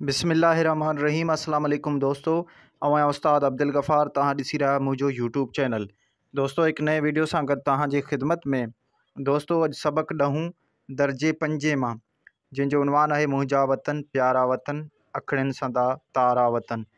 بسم الله الرحمن الرحيم السلام عليڪم دوستو اوهان استاد عبدالغفار توهان ڏسي رهيا منهنجو يوٽيوب چينل دوستو هڪ نئين ويڊيو سان گڏ توهان جي خدمت ۾ دوستو اڄ سبق ڏهون درجي پنجين مان جنهن جو عنوان آهي منهنجا وطن پيارا وطن اکڙين سندا تارا وطن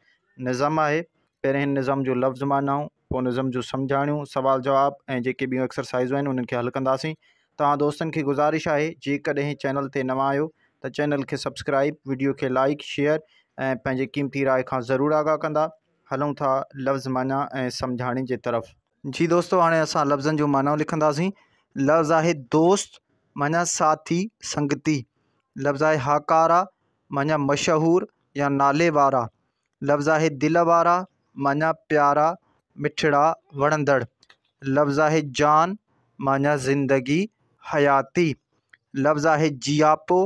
نظم آهي پهرين هن نظم جو لفظ معنائون پوء نظم جون سمجهاڻيون سوال جواب ۽ جيڪي ٻيون ايڪسرسائزون آهن انهن کي حل ڪنداسين توهان دوستن کي گذارش آهي جيڪڏهن چينل تي نوان آهيو ته چينل کي سبسڪرائب وڊيو کي لائڪ شيئر ۽ پنهنجي قيمتي راء کان ضرور آگاهه ڪندا هلون ٿا لفظ معنيٰ ۽ سمجهاڻي جي طرف. جي دوستو هاڻي اسان لفظن جون معنائون لکنداسين لفظ آهي دوست معنيٰ ساٿي سنگتي لفظ آهي هاڪارا معنيٰ مشهور يا نالي وارا لفظ آهي دل وارا معنيٰ پيارا مٺڙا وڻندڙ لفظ آهي جان معنيٰ زندگي حياتي لفظ آهي جياپو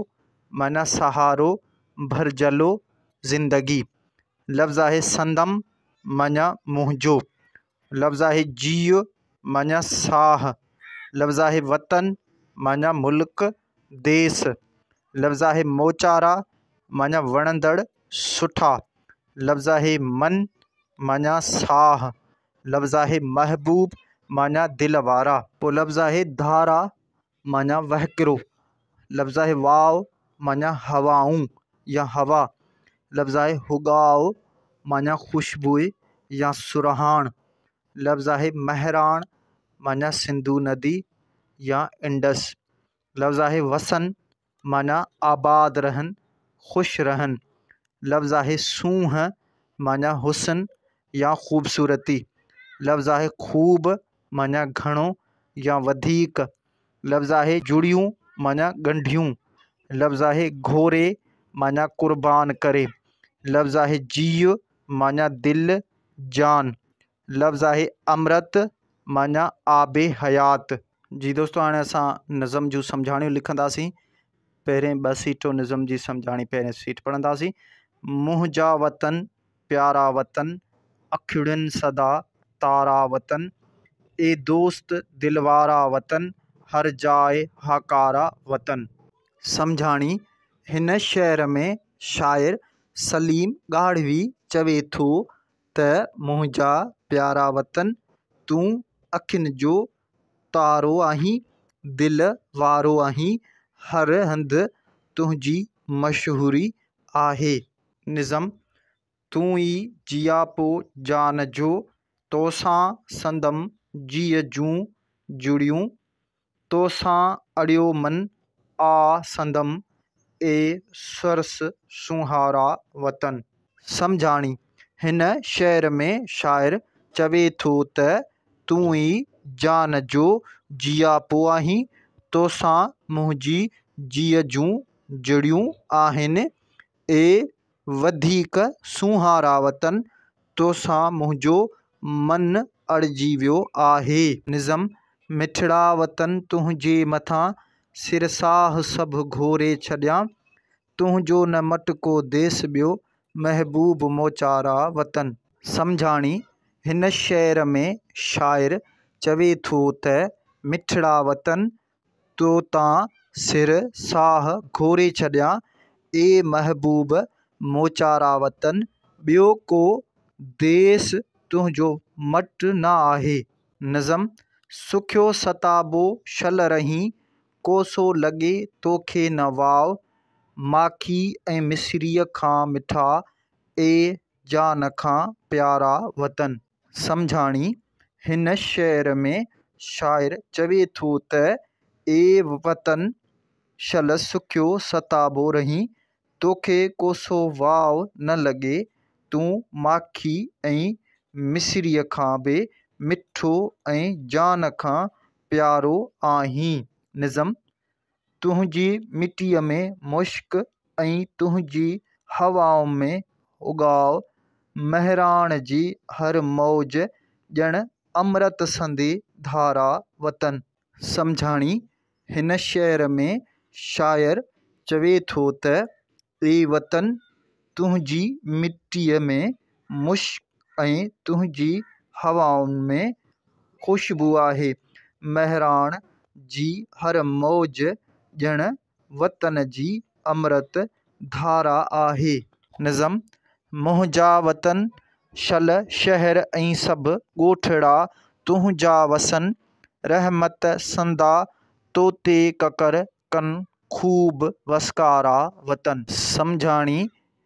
معنيٰ سهارو ڀرجهلو زندگي لفظ آهي سندم معنيٰ منهنجو لفظ آهي جيء معنيٰ ساهه، لفظ آهي وطن معنيٰ ملڪ، ديس، لفظ آهي موچارا معنيٰ وڻندڙ، سٺا، لفظ آهي من معنيٰ ساهه، لفظ آهي محبوب معنيٰ دل وارا. پوء لفظ آهي ڌارا معنيٰ وهڪرو، لفظ آهي واء معنيٰ هوائون يا هوا، لفظ آهي هڳاء معنيٰ خوشبوء يا سرهاڻ، لفظ آهي مهراڻ معنيٰ سنڌو ندي يا انڊس، لفظ آهي وسن معنيٰ آباد رهن، خوش رهن، لفظ آهي سونهن معنيٰ حسن يا خوبصورتي، لفظ آهي خوب معنيٰ گهڻو يا وڌيڪ، لفظ آهي جڙيون معنيٰ ڳنڍيون، لفظ آهي گهوري معنيٰ قربان ڪري، لفظ آهي جيء معنيٰ دل، جان، لفظ آهي امرت معنيٰ آب حيات. جي دوستو هاڻي اسان نظم جون سمجهاڻيون لکنداسين. پهرين ٻه سيٽون نظم جي سمجهاڻي پهرين سيٽ پڙهنداسين. منهنجا وطن پيارا وطن، اکڙين سدا تارا وطن، اي دوست دلوارا وطن، هر جاء هاڪارا وطن. سمجهاڻي، هن شعر ۾ شاعر سليم ڳاڙهوي چوي ٿو ته منهنجا پيارا وطن، تون اکين جو تارو آهين، دل وارو آهين، هر هنڌ تنهنجي مشهوري آهي. نظم، تون ئي جياپو جان جو، توسان سندم جيء جون جڙيون، توسان اڙيو من آ سندم، اي سرس سونهارا وطن. سمجهاڻي، هن شعر ۾ شاعر چوي ٿو ته تون ئي جان جو جياپو آهين، توسان منهنجي جيء جون جڙيون آهن، اي وڌيڪ سونهارا وطن، توسان منهنجو من اڙجي ويو آهي. نظم، مٺڙا وطن تنهنجي مٿان، سر ساهه سڀ گهوري ڇڏيان، تنهنجو نه مٽ ڪو ديس ٻيو، محبوب موچارا وطن. سمجهاڻي، هن شعر ۾ شاعر چوي ٿو ته مٺڙا وطن تو تان سر ساهه گهوري ڇڏيان، اي محبوب موچارا وطن، ٻيو ڪو ديس تنهنجو مٽ نه آهي. نظم، سکيو ستابو شل رهين، ڪوسو لڳي توکي نه واء، ماکي ۽ مصريء کان مٺا، اي جان کان پيارا وطن. سمجهاڻي، هن شعر ۾ شاعر چوي ٿو ته اي وطن! شل سکيو ستابو رهين، توکي ڪوسو واء نه لڳي، تون ماکي ۽ مصريء کان به مٺو ۽ جان کان پيارو آهين. نظم، تنهنجي مٽيء ۾ مشڪ ۽ تنهنجي هوائن ۾ هڳاء، مهراڻ جي هر موج ڄڻ امرت سندي ڌارا وطن. سمجهاڻي، هن شعر ۾ شاعر چوي ٿو ته اي وطن! تنهنجي مٽيء ۾ مشڪ ۽ تنهنجي هوائن ۾ خوشبو آهي. مهراڻ جي هر موج ڄڻ وطن جي امرت ڌارا آهي. نظم، منهنجا وطن شل شهر ۽ سڀ ڳوٺڙا تنهنجا وسن، رحمت سندا توتي ڪڪر ڪن خوب وسڪارا وطن. سمجهاڻي،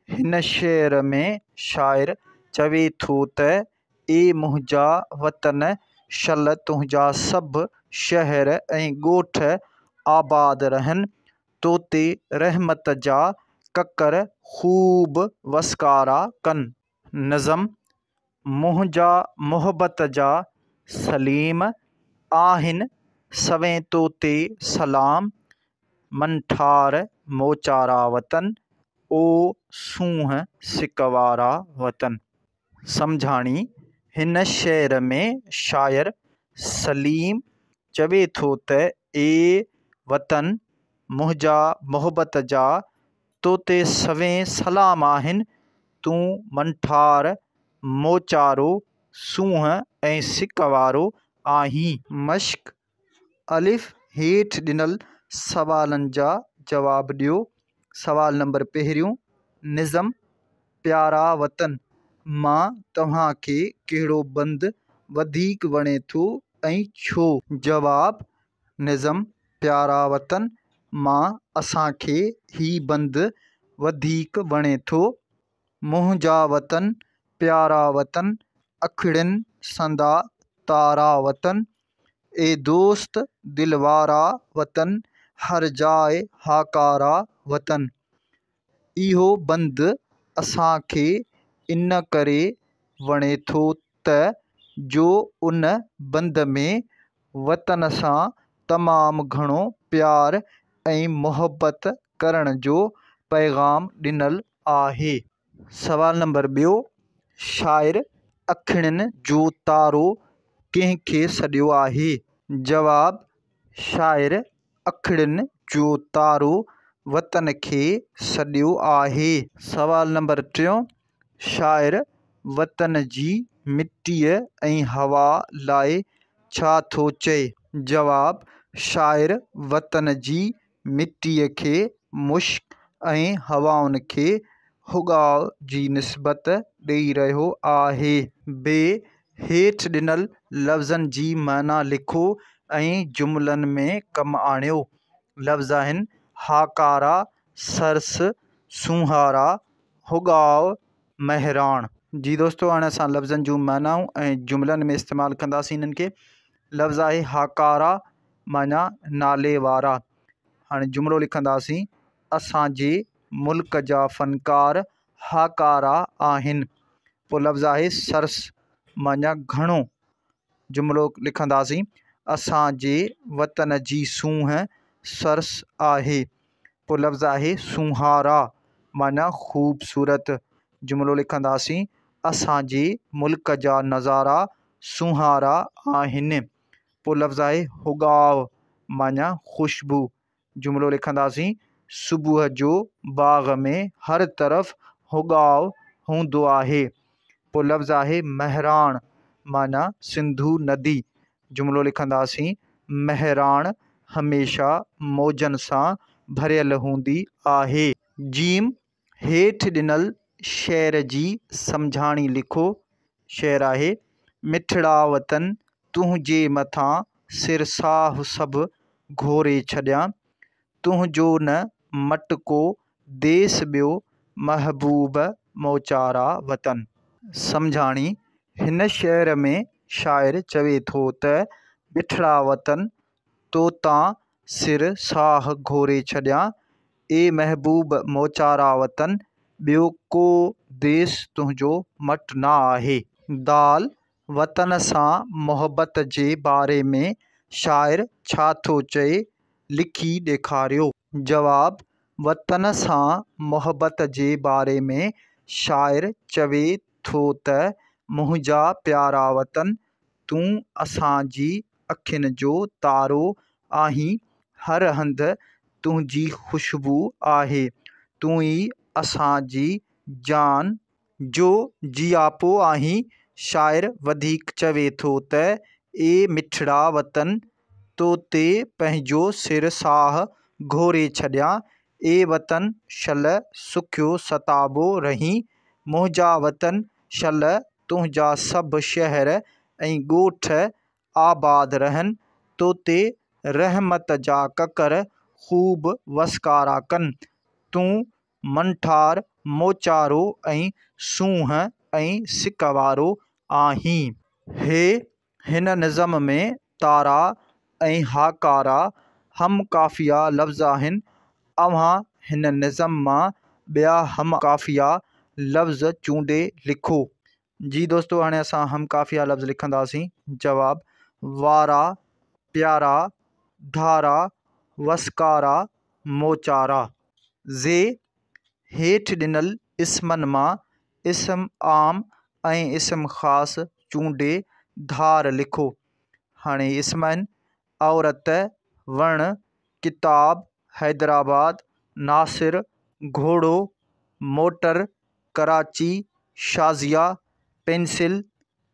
هن شعر ۾ شاعر چوي ٿو ته اي منهنجا وطن شل تنهنجا سڀ شهر ۽ ڳوٺ آباد رهن، توتي رحمت جا ڪڪر خوب وسڪارا ڪن. نظم، منهنجا محبت جا سليم، آهن سوين توتي سلام، منٺار موچارا وطن، او سونهن سڪ وارا وطن. سمجهاڻي، هن شعر ۾ شاعر سليم چوي ٿو ته اي وطن منهنجا محبت جا توتي سوين سلام آهن، تون منٺار، موچارو، سونهن ۽ سڪ وارو آهين. مشق، الف، هيٺ ڏنل سوالن جا جواب ڏيو. سوال نمبر پهريون، نظم پيارا وطن مان توهان کي ڪهڙو بند وڌيڪ وڻي ٿو ۽ ڇو؟ جواب، نظم پيارا وطن مان اسان کي هي بند وڌيڪ وڻي ٿو. منهنجا وطن پيارا وطن، اکڙين سندا تارا وطن، اي دوست دل وارا وطن، هر جاء هاڪارا وطن. اهو بند اسان کي ان ڪري وڻي ٿو ته جو ان بند ۾ وطن سان تمام گهڻو پيار ۽ محبت ڪرڻ جو پيغام ڏنل آهي. سوال نمبر ٻيو، شاعر اکڙين جو تارو ڪنهن کي سڏيو آهي؟ جواب، شاعر اکڙين جو تارو وطن کي سڏيو آهي. سوال نمبر ٽيون، شاعر وطن جي مٽيء ۽ هوا لاء ڇا ٿو چئي؟ جواب، شاعر وطن جي مٽيء کي مشڪ ۽ هوائن کي هڳاء جي نسبت ڏئي رهيو آهي. ب، هيٺ ڏنل لفظن جي معنيٰ لکو ۽ جملن ۾ ڪم آڻيو. لفظ آهن، هاڪارا، سرس، سونهارا، هڳاء، مهراڻ. جي دوستو هاڻي اسان لفظن جون معنائون ۽ جملن ۾ استعمال ڪنداسين انهن کي. لفظ آهي هاڪارا معنيٰ نالي وارا. هاڻي جملو لکنداسين اسان جي ملڪ جا فنڪار هاڪارا آهن. پوء لفظ آهي سرس معنيٰ گهڻو. جملو لکنداسين اسان جي وطن جي سونهن سرس آهي. پوء لفظ آهي سونهارا معنيٰ خوبصورت. جملو لکنداسين اسان جي ملڪ جا نظارا سونهارا آهن. پوء لفظ آهي هڳاء معنيٰ خوشبو. جملو لکنداسين صبح جو باغ ۾ هر طرف هڳاء هوندو آهي. پوء لفظ آهي مهراڻ معنيٰ سنڌو ندي. جملو لکنداسين مهراڻ هميشه موجن سان ڀريل هوندي آهي. جيم، هيٺ ڏنل شعر جي سمجهاڻي لکو. شعر آهي، مٺڙا وطن تنهنجي مٿان سر ساهه سڀ گهوري ڇڏيان، تنهنجو نه مٽ ڪو ديس ٻيو محبوب موچارا وطن. سمجهاڻي، هن شعر ۾ شاعر چوي ٿو ته مٺڙا وطن تو تان سر ساهه گهوري ڇڏيان، اي محبوب موچارا وطن ٻيو ڪو ديس تنهنجو مٽ نه آهي. دال، وطن سان محبت جي باري ۾ شاعر ڇا ٿو چئي، لکي ڏيکاريو. جواب، وطن سان محبت جي باري ۾ شاعر چوي ٿو ته منهنجا پيارا وطن تون اسان جي اکين جو تارو آهين، هر هنڌ تنهنجي خوشبو آهي، تون ئي اسان جي جان جو جياپو آهين. شاعر وڌيڪ چوي ٿو ته اي مٺڙا وطن تو تي پنهنجو سر ساهه گهوري ڇڏيان، اي وطن شل سکيو ستابو رهين، منهنجا وطن شل تنهنجا سڀ شهر ۽ ڳوٺ آباد رهن، توتي رحمت جا ڪڪر خوب وسڪارا ڪن. تون منٺار، موچارو ۽ سونهن ۽ سڪ وارو آهين. هي هن نظم ۾ تارا ۽ هاڪارا هم قافيه لفظ آهن. اوهان هن نظم مان ٻيا هم قافيه لفظ چونڊي لکو. جي دوستو هاڻي اسان هم قافيه لفظ لکنداسين. جواب، وارا، پيارا، ڌارا، وسڪارا، موچارا. زي، هيٺ ڏنل اسمن مان اسم عام ۽ اسم خاص چونڊي ڌار لکو. هاڻي اسم آهن، عورت، وڻ، ڪتاب، حيدرآباد، ناصر، گهوڙو، motor, Karachi, Shazia, pencil,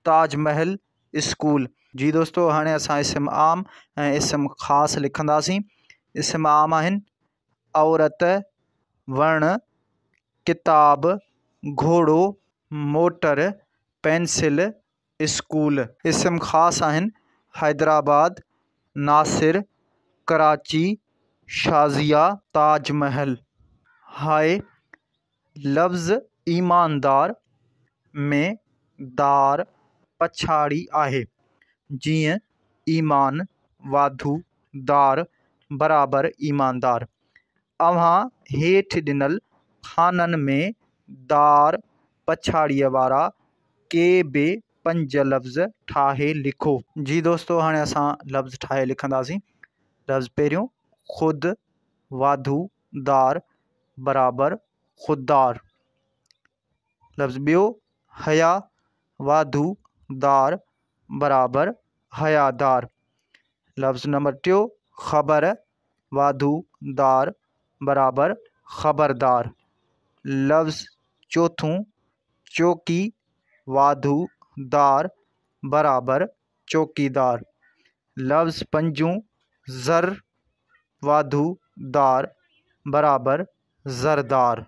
Taj Mahal, school. جي دوستو هاڻي اسان اسم عام ۽ اسم خاص لکنداسين. اسم عام آهن، عورت، وڻ، ڪتاب، گهوڙو، موٽر، پينسل، اسڪول. اسم خاص آهن، حيدرآباد، ناصر، ڪراچي، شازيه، تاج محل. هاء، لفظ ايماندار ۾ دار پڇاڙي آهي، جيئن ايمان واڌو دار برابر ايماندار. اوهان هيٺ ڏنل خانن ۾ دار پڇاڙيء وارا ڪي به پنج لفظ ٺاهي لکو. جي دوستو هاڻي اسان لفظ ٺاهي لکنداسين. لفظ پهريون خود واڌو دار برابر خوددار. لفظ ٻيو حيا واڌو دار برابر حيادار. لفظ نمبر ٽيو خبر واڌو دار برابر خبردار. لفظ چوٿون چوڪي واڌو دار برابر چوڪيدار. لفظ پنجون زر واڌو دار برابر زردار.